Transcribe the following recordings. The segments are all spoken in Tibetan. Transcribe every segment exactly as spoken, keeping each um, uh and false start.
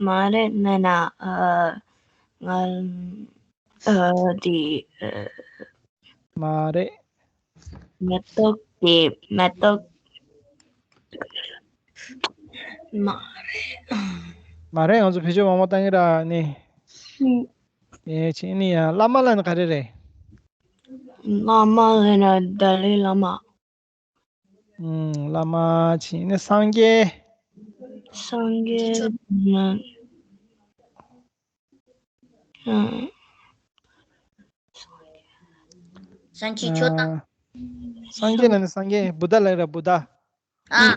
མ་རེད་ནས་ན་ཨ་ང་ཨ་དེ་ཨ་མ་རེད། མེ་ཏོག་དེ་མེ་ཏོག་མ་རེད། མ་རེད། ང་ཚོ་བེད་སྤྱོད་མང་པོ་བཏང་གི་ར་ནི། ཨེ་ཆེ་ནི་ཡ་བླ་མ་ལ་ནི་ག་རེ་རེད། བླ་མ་ལ་ན་ཏཱ་ལའི་བླ་མ། ཨུམ། བླ་མ་ཕྱིན་ནས་སངས་རྒྱས། སངས་རྒྱས་ན། ཨུམ། སངས་རྒྱས་ཆོས་དང་། ཨ། སངས་རྒྱས་ལ་ནི་སངས་རྒྱས། བུདྡྷ་ལ་ར་བུདྡྷ། ཨ།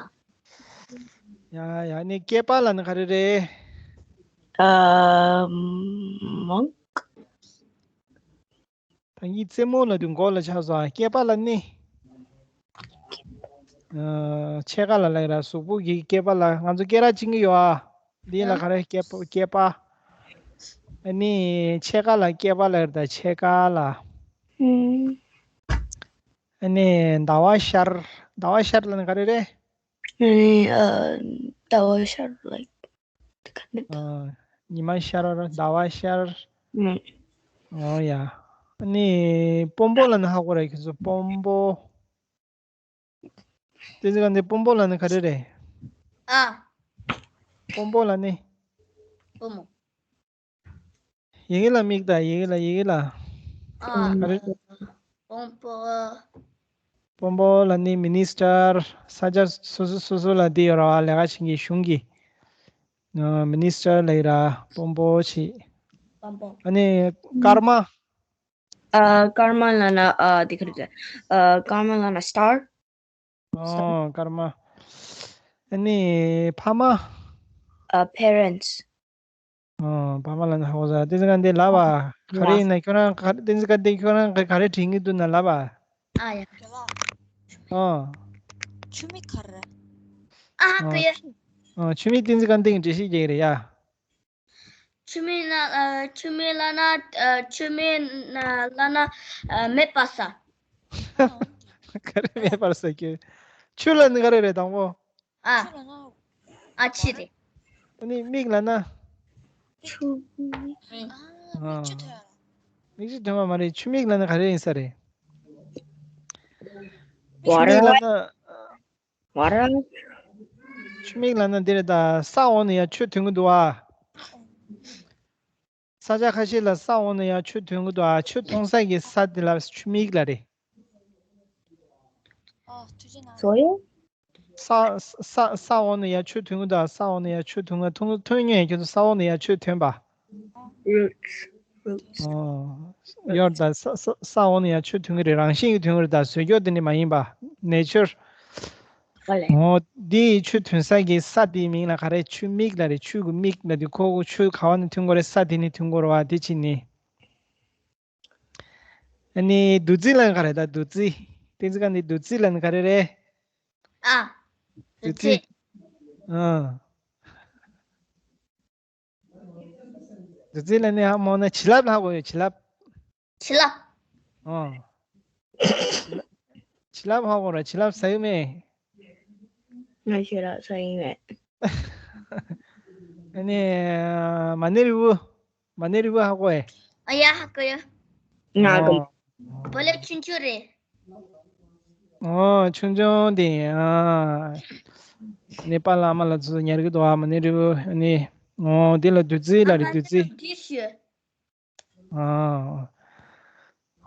ཡ་ཡ། ནི་སྐྱེས་པ་ལ་ནི་ག་རེ་རེད། ཨ། མོང་། ད་ཡིག་རྩེ་མོ་ལ་དུས་མགོ་ལ་ཆགས་སོ། ཨ། སྐེད་པ་ལ་ནི། ཨ། ཕྱེད་ཀ་ལ་ལབ་ར། གཟུགས་པོ་གི་སྐེད་པ་ལ། ང་ཚོ་སྐེད་རགས་བཅིང་གི་ཡོད་ཨ། འདི་ལ་ག་རེ། སྐེད་པ། སྐེད་པ། ཨ་ནི་ཕྱེད་ཀ་ལ་སྐེད་པ་ལབ་ར། ད་ཕྱེད་ཀ་ལ། ཨུམ། ཨ་ནི་ཟླ་བ་ཤར། ཟླ་བ་ཤར་ལ་ནི་ག་རེ་རེད། ཨ་ནི་ཨ་ཟླ་བ་ཤར་like ཨ། ཉི་མ་ཤར། ཟླ་བ་ཤར། ཨུམ། ཨོ་ཡ། ཨ་ནི་སྤོམ་པོ་ལ་ནི་ཧ་གོ་ར་ཁྱོད་ཚོ། སྤོམ་པོ། དེ་ཚེ་ག་འདི་སྤོམ་པོ་ལ་ནི་ག་རེ་རེད། ཨ། སྤོམ་པོ་ལ་ནི། སྤོམ་པོ། ཡི་གེ་ལ་མིག་དང་། ཡི་གེ་ལ། ཡི་གེ་ལ། ཨ། ག་རེ། སྤོམ་པོ། སྤོམ་པོ་ལ་ནི་མི་ནི་སི་ཊར། ས་ཆ་སོ་སོ་སོ་སོ་ལ་འདི་ཡོད་ར་བ། ལས་ཀ་བྱེད་མཁན་གཞུང་གི། ཨ། མི་ནི་སི་ཊར་ལ་ཡོད་ར། སྤོམ་པོ་ཆེ། སྤོམ་པོ། ཨ་ནི་ཀརྨ། ཨ། ཀརྨ་ལབ་ན་ཨ་དེ་ག་རེ་ཟེར། ཨ། ཀརྨ་ལབ་ན་སི་ཊར། ཨོ། ཀརྨ། ཨ་ནི་ཕ་མ། ཨ། པེ་རེན་ཊི། ཨོ། ཕ་མ་ལབ་ན་ཧ་གོ་ས། བསྟན་འཛིན་དགའ་ལྡན་ལབ་པ། ག་རེ་ཡིན་ན་ཁྱོད་རང་ག་བསྟན་འཛིན་དགའ་ལྡན་ཁྱོད་རང་ག་ག་རེ་དྲན་གྱི་འདུག་ན་ལབ་པ། ཨ་ཡ། ཨོ། ཆུ་མིག་ག་རེ། ཨ། ཨོ། ག་ཡ། ཨོ། ཆུ་མིག་བསྟན་འཛིན་དགའ་ལྡན་གྱི་འགྲེལ་བཤད་རྒྱག་གི་རེད་ཡ། ཆུ་མིག་ན། ཨ། ཆུ་མིག་ལབ་ན། ཨ། ཆུ་མིག་ན་ལབ་ན། ཨ། མེད་པར་ཟ། ག་རེ་མེད་པར་ཟ་ཁྱོད། ཆུ་ལབ་ན་ག་རེ་རེད་དང་པོ། ཨ། ཨ་ཆི་རེད། ཨ་ནི་མིག་ལབ་ན། ཆུ་མིག་ཨ། མིག་ཆུ་ཐོན། མིག་ཆུ་ཐོན་པ་མ་རེད། ཆུ་མིག་ལབ་ན་ག་རེ་ཡིན་ས་རེད། ཆུ་མིག་ལབ་ན། ཆུ་མིག་ལབ་ན་འདི་རེད་ད། ས་འོག་ནས་ཡར་ཆུ་ཐོན་གྱི་འདུག་ཨ། ས་ཆ་ཁ་ཤས་ལ་ས་འོག་ནས་ཡར་ཆུ་ཐོན་གྱི་འདུག་ཨ། ཆུ་འཐུང་ས་གི་ས་དེ་ལ་ཆུ་མིག་ལབ་རེད། ཨ། ཐུགས་རྗེ་གནང་། ས་ས་ས་འོག་ནས་ཡར་ཆུ་ཐོན་གྱི་འདུག་ཨ། ས་འོག་ནས་ཡར་ཆུ་ཐོན་གྱི། ཐོན་ཐོན་མཁན་ཁྱོད་ཚོ། ས་འོག་ནས་ཡར་ཆུ་ཐོན་པ། Roots. Roots. ཨོ། ཡོད་ད། ས་ས་ས་འོག་ནས་ཡར་ཆུ་ཐོན་གྱི་རེད། རང་བཞིན་གྱིས་ཐོན་གྱི་རེད་ད། བཟོས་རྒྱུ་དེ་འདྲ་མ་ཡིན་པ། ནེ་ཅར། ཨོ་ལེ། ཨོ། འདི་ཆུ་ཐོན་ས་གི་ས་དེའི་མིང་ལ་ག་རེ། ཆུ་མིག་ལབ་རེད། ཆུ་གི་མིག་ལབ་དུས་ཁོ་ཁོ་ཆུ་ག་བ་ནས་ཐོན་དགོས་རེད། ས་དེ་ནས་ཐོན་དགོས་རེད་བ། དེ་ཕྱིན་ནས། ཨ་ནི་བདུད་རྩི་ལབ་ན་ག་རེ་ད། བདུད་རྩི། བསྟན་འཛིན་དགའ་ལྡན། བདུད་རྩི་ལབ་ན་ག་རེ་རེད། ཨ། བདུད་རྩི། ཨ། བདུད་རྩི་ལབ་ནི་ཧ་མོ་ན་བྱིན་རླབས་ལ་ཧ་གོ་ཡོད། བྱིན་རླབས། བྱིན་རླབས། ཨོ། བྱིན་རླབས་ཧ་གོ་ར། བྱིན་རླབས་ཟ་ཡོད་མེད། ང་བྱིན་རླབས་ཟ་ཡི་མེད། ཨ་ནི་མ་ཎི་རིལ་བུ། མ་ཎི་རིལ་བུ་ཧ་གོ་ཨེ། ཨ་ཡ། ཧ་གོ་ཡ། ང་གོ། ཨོ། བོ་ལེ་ཆུང་ཆུང་རེད། ཨོ། ཆུང་ཆུང་དེ། ཨ། ནེ་པ་ལ་ཨ་མ་ལ་ཚོ་ཉར་གི་འདུག་ཨ། མ་ཎི་རིལ་བུ། ཨ་ནི། ཨོ། དེ་ལ་བདུད་རྩི་ལབ་རེད། བདུད་རྩི། ཨ།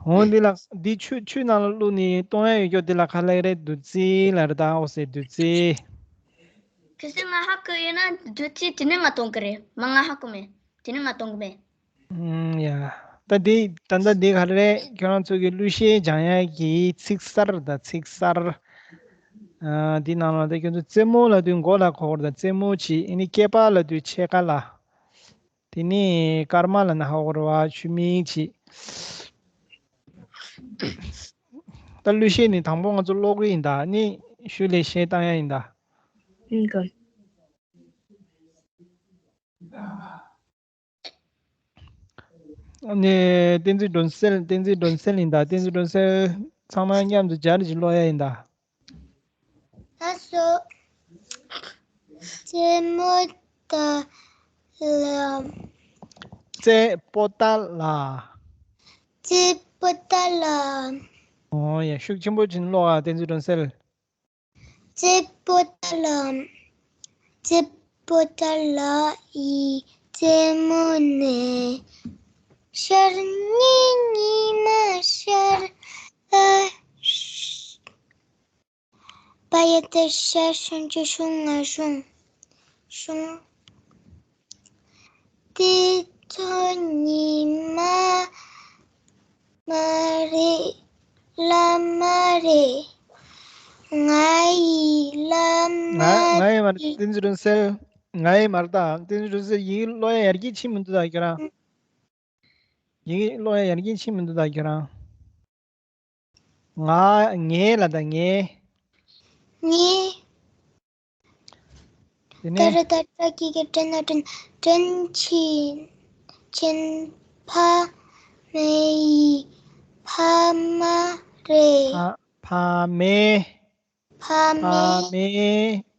འོ་འདི་ལ་འདི་ཆུ་ཆུ་ནང་ལ་བླུགས་ནས་གཏོང་ཡ་ཡོད་རྒྱུ་འདི་ལ་ག་ལབ་རེད། བདུད་རྩི་ལབ་རེད་ད། འོ་ཟེར། བདུད་རྩི། གལ་སྲིད་ང་ཧ་གོ་ཡོད་ན་བདུད་རྩི་དེ་ནས་ང་གཏོང་གི་རེད། མ་ང་ཧ་གོ་མེད། དེ་ནས་ང་གཏོང་གི་མེད། ཨུམ། ཡ། ད་འདི་ད་ལྟ་འདི་ག་རེ་རེད། ཁྱོད་རང་ཚོ་གི་གླུ་གཞས་སྦྱང་ཡ་གི་ཚིག་གསར་དང་། ཚིག་གསར། ཨ། འདི་ནང་ལ་ད་ཁྱོད་ཚོ་རྩེ་མོ་ལབ་དུས་མགོ་ལ་གོ་དགོས་རེད་ད། རྩེ་མོ་གཅིག་ཨ་ནི་སྐེད་པ་ལབ་དུས་ཕྱེད་ཀ་ལ། དེ་ནས་སྐར་མ་ལབ་ན་ཧ་གོ་རེད་བ། ཆུ་མིག་གཅིག་ད་གླུ་གཞས་ནི་དང་པོ་ང་ཚོ་ཀློག་གི་ཡིན་ད། ནི་ཤུལ་ལས་གཞས་བཏང་ཡ་ཡིན་ད། ཨིན་ག་ནས་བསྟན་འཛིན་སྒྲོན་གསལ། བསྟན་འཛིན་སྒྲོན་གསལ་ཡིན་ད། བསྟན་འཛིན་སྒྲོན་གསལ། ཚང་མ་མཉམ་དུ་སྦྱར་གྱིས་ཀློག་ཡ་ཡིན་ད། ལགས་སོ། རྩེ་མོ་དང་ ལ། རྩེ་པོ་ཏ་ལ། རྩེ་པོ་ཏ་ལ། ཨོ་ཡ། ཤུགས་ཆེན་པོ་བྱིན་ཀློག་ཨ། བསྟན་འཛིན་སྒྲོན་གསལ། རྩེ་པོ་ཏ་ལ། རྩེ་པོ་ཏ་ལ་ཡི་རྩེ་མོ་ནས། ཤར་ནས་ཉི་མ་ཤར་ལ། པ་ཡ་བཏགས་པ་ཤ་ཞབས་ཀྱུ་ཞབས། ང་ཞབས་ཀྱུ་ཞབས། དེ་ཚོ་ཉི་མ་མ་རེད། ལ་མ་རེད། ང་ཡི་ལ་མ་ང་ང་ཡི་མ་རེད། རེད། བསྟན་འཛིན་སྒྲོན་གསལ། ང་ཡི་མ་རེད་ད། བསྟན་འཛིན་སྒྲོན་གསལ། ཡི་གེ་ཀློག་ཡ་ཡར་རྒྱས་ཕྱིན་མི་འདུག་ད་ཁྱོད་རང་། ཡི་གེ་ཀློག་ཡ་ཡར་རྒྱས་ཕྱིན་མི་འདུག་ད་ཁྱོད་རང་། ང་། ངའི་ལ་ད། ངའི། ངའི། དེ་ནས། ཏ་ར་ཏ་ཏྲ་ཀི་ཀི་ཏྲ་ན་ཏྲན། ཏྲན་ཆེན། ཆེན་ཕ་མེ་ཡི་ཕ་མ་རེད། ཕ་ཕ་མེ། ཕ་མེ། ཕ་མེ་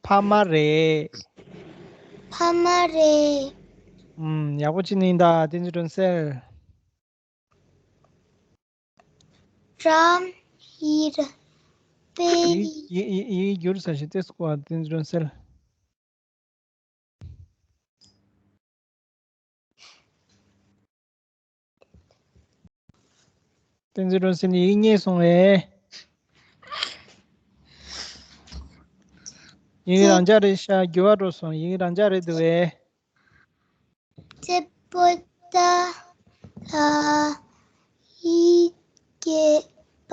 ཕ་མ་རེད། ཕ་མ་རེད། ཨུམ། ཡག་པོ་བྱས་ནས་ཡིན་ད། བསྟན་འཛིན་སྒྲོན་གསལ། རམ་ཡིར་པེ། ཡི་ཡི་ཡི་ཡི་བསྒྱུར་ས་ཞིག་ཏེ་སྐོ་བ། བསྟན་འཛིན་སྒྲོན་གསལ། བསྟན་འཛིན་སྒྲོན་གསལ་ནི་ཡིག་རྙེད་སོང་བས། ཡིག་རང་འཇགས་རེད་ཤག་འགྱུར་བ་འགྲོ་སོང་། ཡིག་རང་འཇགས་རེད་འདུག་བས། རྩེ་པོ་ཏ་ལ་ཡི་གེ་པ་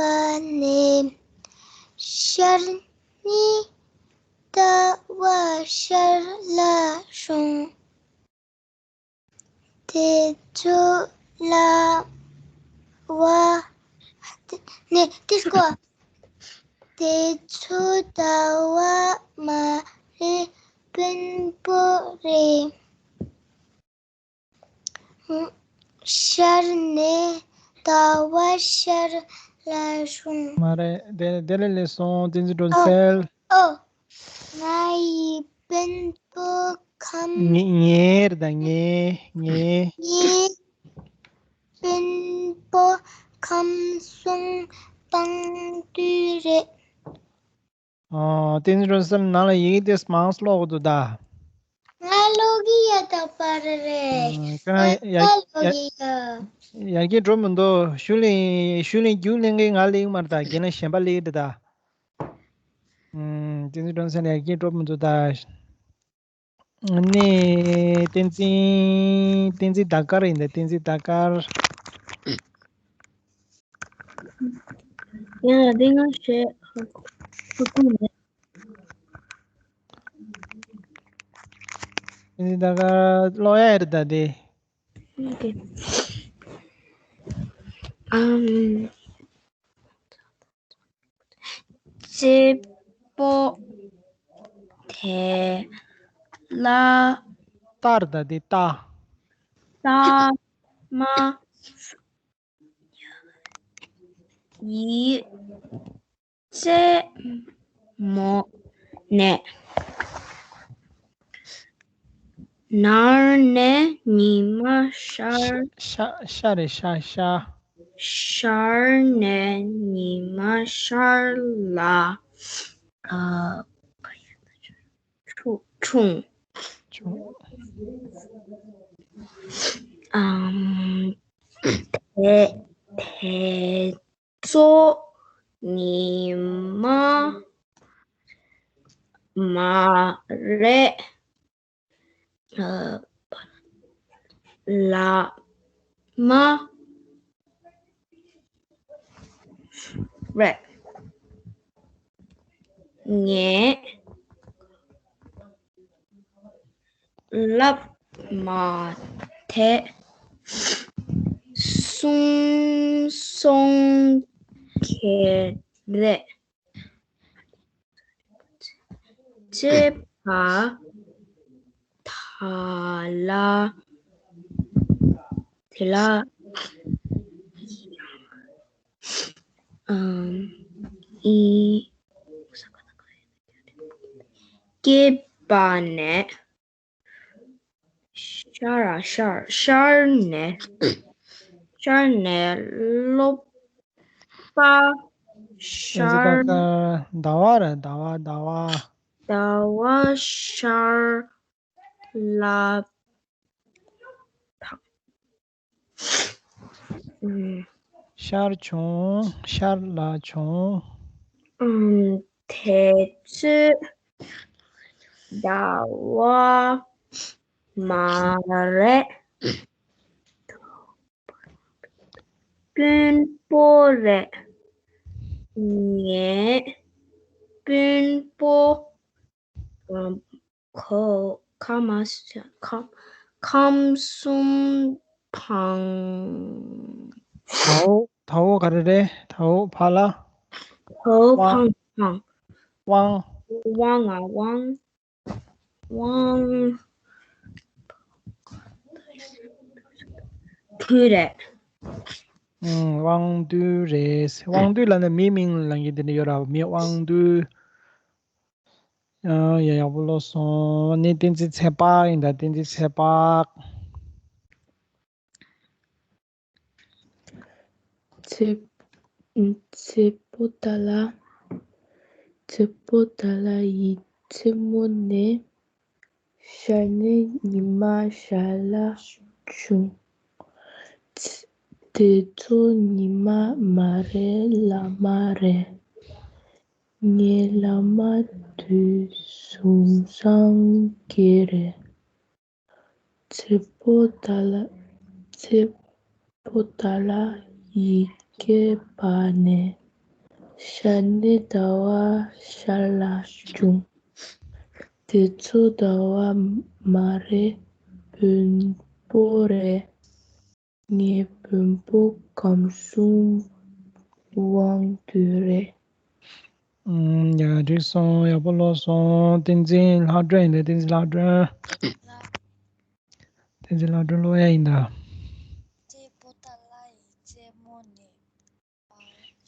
ནས། ཤར་ནས་ཟླ་བ་ཤར་ལ་ཞོན། དེ་ཚོ་ལ་བ། ནས་དེ་སྐོ། དེ་ཚོ་ཟླ་བ་མ་རེད། དཔོན་པོ་རེད། ཤར་ནས་ཟླ་བ་ཤར་ལ་ཞོན། མ་རེད། དེ་དེ་ལས་ལས་སོང་། བསྟན་འཛིན་སྒྲོན་གསལ། ཨོ། ང་ཡི་དཔོན་པོ་ཁམས། ངེ་ངེར་དང་ངེ་ངེ། ངེ་དཔོན་པོ་ཁམས་གསུམ་དཔང་རྟུལ་རེད། ཨོ། བསྟན་འཛིན་སྒྲོན་གསལ། ནང་ལ་ཡི་གེ་དེ་མང་ཙམ་ཀློག་དགོས་འདུག་ད། ང་ཀློག་གི་ཡ་ད་པར་རེད། ཨ། ཁྱོད་རང་ཡ་ཡ་ཡ་ཡ་ཡ་ཡར་རྒྱས་འགྲོ་མི་འདུག་ཞུ་ལེན་ཞུ་ལེན་རྒྱུགས་ལེན་མཁན་ང་སླེབས་མ་རེད་ད། རྒན་ལགས་གཞན་པ་སླེབས་རེད་ད། ཨུམ། བསྟན་འཛིན་སྒྲོན་གསལ་ཡར་རྒྱས་འགྲོ་མི་འདུག་ད། ནས་བསྟན་འཛིན། བསྟན་འཛིན་ཟླ་དཀར་ཡིན་ད། བསྟན་འཛིན་ཟླ་དཀར། ཡང་ལ་འདི་ང་བཤད་ཧ་གོ་མེད། བསྟན་འཛིན་ཟླ་དཀར་ཀློག་ཡ་ཡོད་ད་དེ། ཨམ། རྩེ་པོ་ཏ་ལ། ཏ་རེད་ད་དེ་ཏ། ལ་མ་ཡི་རྩེ་མོ་ནས། ནར་ནས་ཉི་མ་ཤར། ཤ་ཤ་ཤ་རེད་ཤ་ཤ། ཤར་ནས་ཉི་མ་ཤར་ལ། ཨ། འཁྲུངས། འཁྲུངས། འཁྲུངས། ཨམ། དེ་དེ་ཚོ་ཉི་མ་མ་རེད། ཨ། ལ་མ་རེད། ངས་ལབ་མ་ཐེ་སོང་སོང་ཁེ་རེད། ཅེས་པ་ཐ་ལ་དེ་ལ་ཨམ་ཨི་སྐྱེས་པ་ནས། ཤ་ ཤར་ར་ཤར། ཤར་ནས། ཤར་ནས་སློབ་པ་ཤར། ཟླ་བ་ར་ཟླ་བ་ཟླ་བ། ཟླ་བ་ཤར་ལ། ཨུམ། ཤར་བྱུང་། ཤར་ལ་བྱུང་། ཨུམ། དེ་ཚོ་ཟླ་བ་མ་རེད། དཔོན་པོ་རེད། ངའི་དཔོན་པོ། ཨ། ཁོ་ཁ་མ་ཁ་ཁམས་གསུམ་འཕངས། དའོ་དའོ་ག་རེ་རེད། དའོ་ཕ་ལ། དའོ་དབང་། འཕངས་འཕངས། དབང་། དབང་ང་དབང་། དབང་དུ་རེད། ཨུམ། དབང་འདུས་རེད། དབང་འདུས་ལབ་ན་མིའི་མིང་ལབ་མཁན་དེ་འདྲ་ཡོད་ར། མི་དབང་འདུས། ཡ་ཡ་ཡག་པོ་ཀློག་སོང་། ནི་བསྟན་འཛིན་ཚེ་དཔག་ཡིན་ད། བསྟན་འཛིན་ཚེ་དཔག་ཚེ་ཚེ་པོ་ཏཱ་ལ། ཚེ་པོ་ཏཱ་ལ་ཡི་མཚན་མོ་ནས། ཤར་ནས་ཉི་མ་ཤར་ལ་བྱུང་། དེ་ཚོ་ཉི་མ་མ་རེད། ལྷ་མ་རེད། ངའི་བླ་མ་དུས་གསུམ་སངས་རྒྱས་རེད། ཚེ་པོ་ཏཱ་ལ། ཚེ་པོ་ཏཱ་ལ་ཡི་གེ་པ་ནས། ཤར་ནས་ཟླ་བ་ཤར་ལ་བྱུང་། དེ་ཚོ་ཟླ་བ་མ་རེད། དཔོན་པོ་རེད། ངའི་དཔོན་པོ་ཁམས་གསུམ་དབང་འདུས་རེད། ཨུམ། ཡ་འགྲིག་སོང་། ཡག་པོ་ཀློག་སོང་། བསྟན་འཛིན་ལྷ་སྒྲོན་ཡིན་ད། བསྟན་འཛིན་ལྷ་སྒྲོན། བསྟན་འཛིན་ལྷ་སྒྲོན་ཀློག་ཡ་ཡིན་ད། ཚེ་པོ་ཏཱ་ལ་ཡི་རྩེད་མོ་ནས།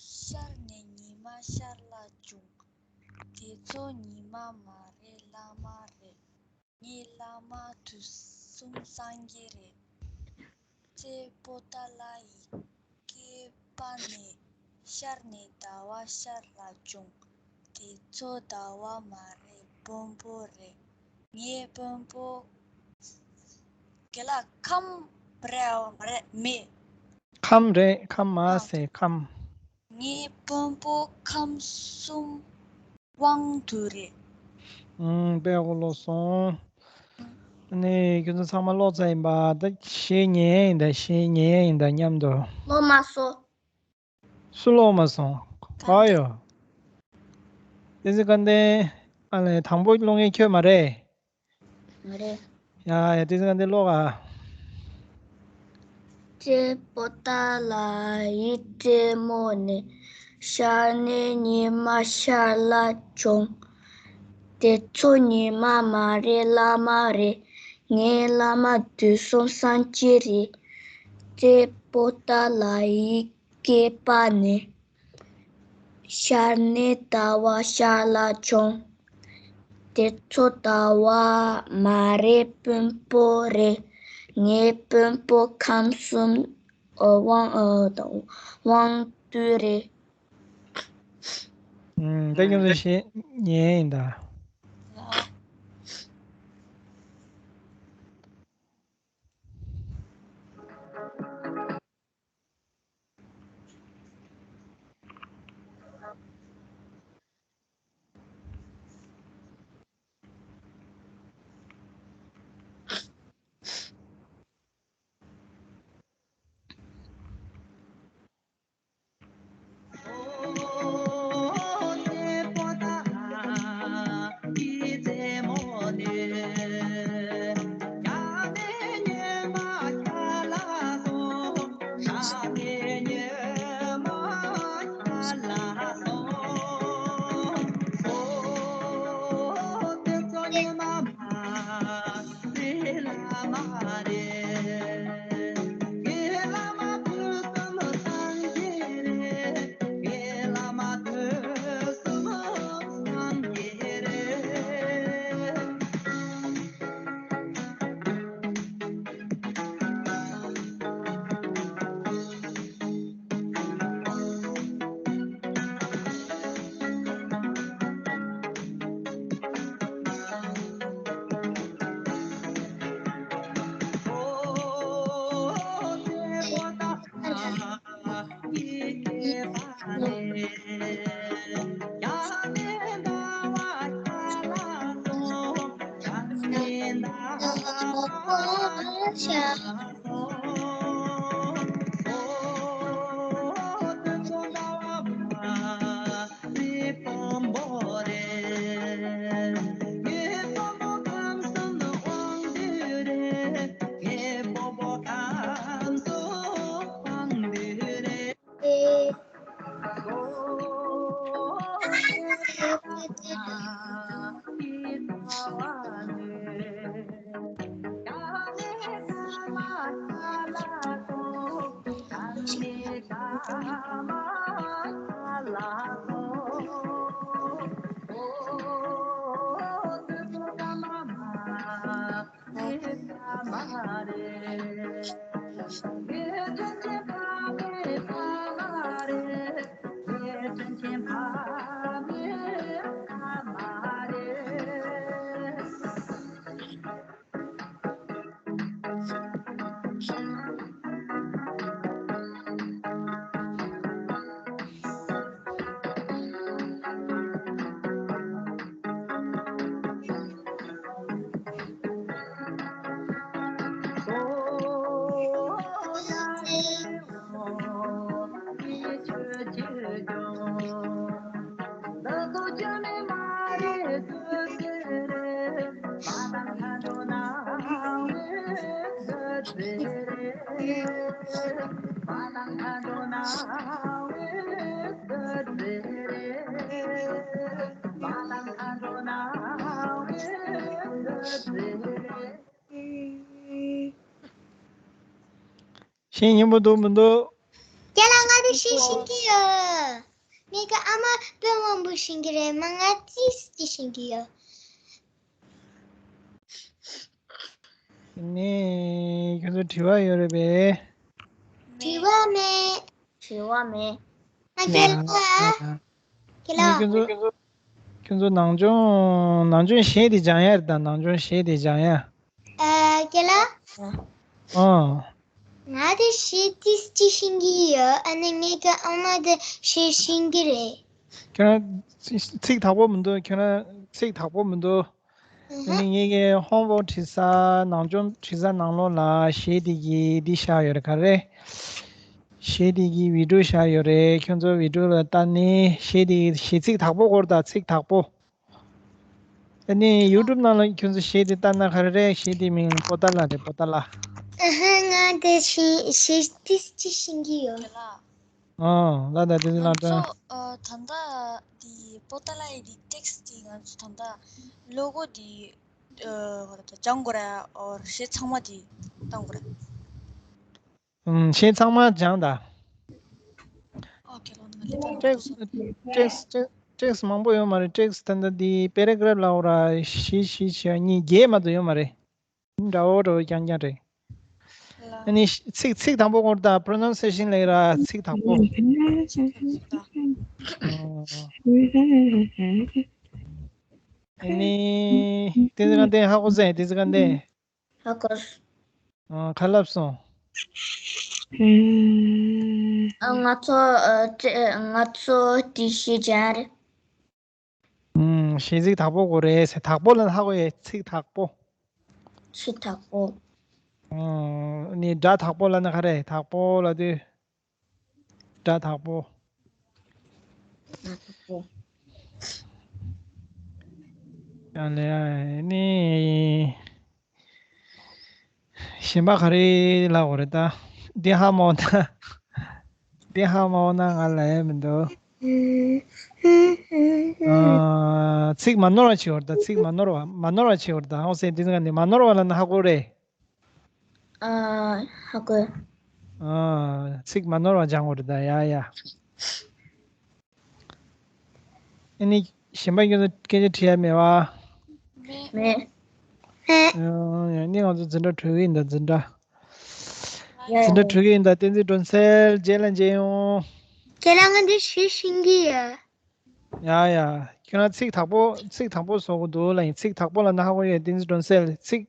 ཤར་ནས་ཉི་མ་ཤར་ལ་བྱུང་། དེ་ཚོ་ཉི་མ་མ་རེད། ལྷ་མ་རེད། ངའི་བླ་མ་དུས་གསུམ་སངས་རྒྱས་རེད། ཚེ་པོ་ཏཱ་ལ་ཡི་གེ་པ་ནས། ཤར་ནས་ཟླ་བ་ཤར་ལ་བྱུང་། དེ་ཚོ་ཟླ་བ་མ་རེད། དཔོན་པོ་རེད། ངའི་དཔོན་པོ་ག་ལ་ཁམས་རེད་མ་རེད། མེད། ཁམས་རེད། ཁམས་མ་ཟེར། ཁམས། ངའི་དཔོན་པོ་ཁམས་གསུམ་དབང་དུ་རེད། ཨང་། དཔེ་ཡག་པོ་ཀློག་སོང་། ཨ་ནི་ཁྱོད་ཚོ་ཚང་མ་ཀློག་ཚར་ཡིན་པ། ད་བཤད་ཉན་ཡིན་ད། བཤད་ཉན་ཡིན་ད་མཉམ་དུ། ཀློག་མ་སོང་། སུ་ཀློག་མ་སོང་། ག་ཡོད། བསྟན་འཛིན་དགའ་ལྡན། ཨ་ལས། དང་པོ་ཀློག་མཁན་ཁྱོད་མ་རེད། མ་རེད། ཡ་ཡ། བསྟན་འཛིན་དགའ་ལྡན་ཀློག་ཨ། ཚེ་པོ་ཏཱ་ལ་ཡི་རྩེད་མོ་ནས། ཤར་ནས་ཉི་མ་ཤར་ལ་བྱུང་། དེ་ཚོ་ཉི་མ་མ་རེད། ལྷ་མ་རེད། ངའི་བླ་མ་དུས་གསུམ་སངས་རྒྱས་རེད། ཚེ་པོ་ཏཱ་ལ་ཡི་གེ་པ་ནས། ཤར་ནས་ཟླ་བ་ཤར་ལ་བྱུང་། དེ་ཚོ་ཟླ་བ་མ་རེད། དཔོན་པོ་རེད། ངའི་དཔོན་པོ་ཁམས་གསུམ། ཨ། དབང་། ཨ། དབང་དུས་རེད། ཨུམ། ད་ཁྱོད་ཚོ་བཤད་ཉན་ཡིན་ད། ཤེས་སྙིང་པོ་འདུག་མི་འདུག་རྒན་ལགས། ང་དེ་ཤེས་ཤེས་ཀྱི་ཡོད། ངེད་ཀྱི་ཨ་མ་དཔེ་མང་པོ་ཤེས་ཀྱི་རེད། མ་ང་ཏིས་ཅི་ཤེས་ཀྱི་ཡོད། ནས་ཁྱོད་ཚོ་དྲི་བ་ཡོད་རེད་པས། དྲི་བ་མེད། དྲི་བ་མེད། ཨ་རྒན་ལགས། རྒན་ལགས། ཁྱོད་ཚོ་ཁྱོད་ཚོ་ནང་སྦྱོང་ནང་སྦྱོང་གཞས་དེ་སྦྱང་ཡ་རེད་ད། ནང་སྦྱོང་གཞས་དེ་སྦྱང་ཡ། ཨ་རྒན་ལགས། ཨ། ང་དེ་གཞས་ཏིས་ཅི་ཤེས་ཀྱི་ཡོད། ཨ་ནི་ངེད་ཀྱི་ཨ་མ་དེ་གཞས་ཤེས་ཀྱི་རེད། ཁྱོད་རང་ཚིག་ཚིག་དག་པོ་མི་འདུག་ཁྱོད་རང་ཚིག་དག་པོ་མི་འདུག་ཨ་ནི་ངེད་ཀྱི་ཧོམ་ཝོག་བྲིས་ས་ནང་སྦྱོང་བྲིས་ས་ནང་ལོགས་ལ་གཞས་དེ་གི་འདི་བཞག་ཡོད་རེད། ག་རེ། གཞས་དེ་གི་བི་ཌིའོ་བཞག་ཡོད་རེད། ཁྱོད་ཚོ་བི་ཌིའོ་ལ་ལྟ་ནས་གཞས་དེ་གི་གཞས་ཚིག་དག་པོ་སྐོར་དང་ཚིག་དག་པོ། ཨ་ནི་ཡུ་ཊུབ་ནང་ལ་ཁྱོད་ཚོ་གཞས་དེ་ལྟ་ན་ག་རེ་རེད། གཞས་དེ་མིང་པོ་ཏཱ་ལ་རེད། པོ་ཏཱ་ལ། ཨ་ཧ། ང་དེ་གཞས་གཞས་ཏིས་ཅི་ཤེས་ཀྱི་ཡོད། ཨ་ལ་ད་དེ་ཚོ་ལ་ང་ད། ཚོ་ཨ་ད་ལྟ་དེ་པོ་ཏཱ་ལ་ཡི་དེ་ཊེག་སི་དེ་ང་ཚོ་ད་ལྟ་ལོ་གོ་དེ་ཨ་ཧོ་ར་ད་སྦྱང་དགོས་ར། ཨོ་གཞས་ཚང་མ་དེ་བཏང་དགོས་ར། ཨུམ། གཞས་ཚང་མ་སྦྱང་ད། ཨོ་ཁེ་ལོ་ན་ལེ་ད་ན་ཊེག་སི་ཊེག་སི་ཊེག་སི་མང་པོ་ཡོད་མ་རེད། ཊེག་སི་ད་ལྟ་འདི་པེ་ར་གྷ་རབ་ལབ་ར་བཞི་བཞི་བྱས་གཉིས་བརྒྱད་མ་གཏོགས་ཡོད་མ་རེད། འདྲ་བོ་འདྲ་བོ་རྐྱང་རྐྱང་རེད། ཨ་ནི་ཚིག་ཚིག་དང་པོ་སྐོར་དང་པོ་རོ་ནན་སེ་ཤན་ལབ་ར་ཚིག་དང་པོ། ཨ་ནི་བསྟན་འཛིན་དགའ་ལྡན་ཧ་གོ་ཟེར། བསྟན་འཛིན་དགའ་ལྡན། ཧ་གོ། ཨ། ཁ་ལབ་སོང་། ཨ། ང་ཚོ་ཨ་ང་ཚོ་དེ་གཞས་སྦྱང་རེད། ཨུམ། གཞས་ཚིག་དག་པོ་དགོས་རེད་ཟེར། དག་པོ་ལབ་ན་ཧ་གོ་ཡས། ཚིག་དག་པོ། ཚིག་དག་པོ། ཨུམ། ནི་སྒྲ་དག་པོ་ལབ་ན་ག་རེ། དག་པོ་ལབ་དུས། སྒྲ་དག་པོ། སྒྲ་དག་པོ། ཡང་ལས་ནི། གཞན་པ་ག་རེ་ལབ་དགོས་རེད་ད། འདི་ཧ་མ་གོ་ན། འདི་ཧ་མ་གོ་ན་ང་ལབ་ཡ་མི་འདུག་ཨ། ཚིག་མ་ནོར་བ་བྱེད་དགོས་རེད་ད། ཚིག་མ་ནོར་བ། མ་ནོར་བ་བྱེད་དགོས་རེད་ད། ཨོ་ཟེར་འདི་ཚོ་ག་ནི་མ་ནོར་བ་ལབ་ན་ཧ་གོ་རེད། ཨ། ཧ་གོ། ཨ། ཚིག་མ་ནོར་བ་སྦྱང་དགོས་རེད་ད། ཡ་ཡ། ཨ་ནི་གཞན་པ་ཁྱོད་ཚོ་སྐད་ཆ་དྲི་ཡ་མེད་པ། མེད། ཨ་ནི་ང་ཚོ་འཛིན་གྲྭ་གྲོལ་གི་ཡིན་ད། འཛིན་གྲྭ། ཡ་ཡ། འཛིན་གྲྭ་གྲོལ་གི་ཡིན་ད། བསྟན་འཛིན་སྒྲོན་གསལ། རྗེས་ལ་མཇལ་ཡོང་། ཁྱེད་རང་ང་འདི་ཞུ་ཤེས་ཀྱི་ཡོད། ཡ་ཡ། ཁྱོད་རང་ཚིག་དག་པོ་ཚིག་དག་པོ་བཟོ་དགོས་འདུག་ལབ་ཡིན། ཚིག་དག་པོ་ལབ་ན་ཧ་གོ་ཡོད། བསྟན་འཛིན་སྒྲོན་གསལ། ཚིག་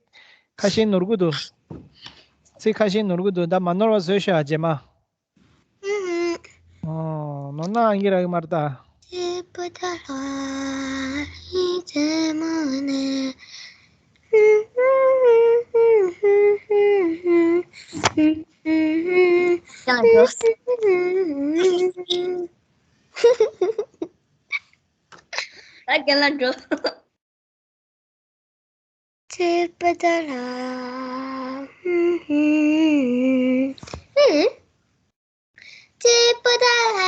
ཁ་ཤས་ནོར་གི་འདུག་ཚིག་ཁ་ཤས་ནོར་གི་འདུག་ད་མ་ནོར་བ་བཟོས་ཤོག་ཨ། རྗེས་མ། ཨོ། ནོར་ན་ཨང་ཀི་རག་གི་མ་རེད་ད། ལ་འགྲོ། ད་རྒན་ལགས་འགྲོ། ཅི་པ་ད་ལ། ཅི་པ་ད་ལ།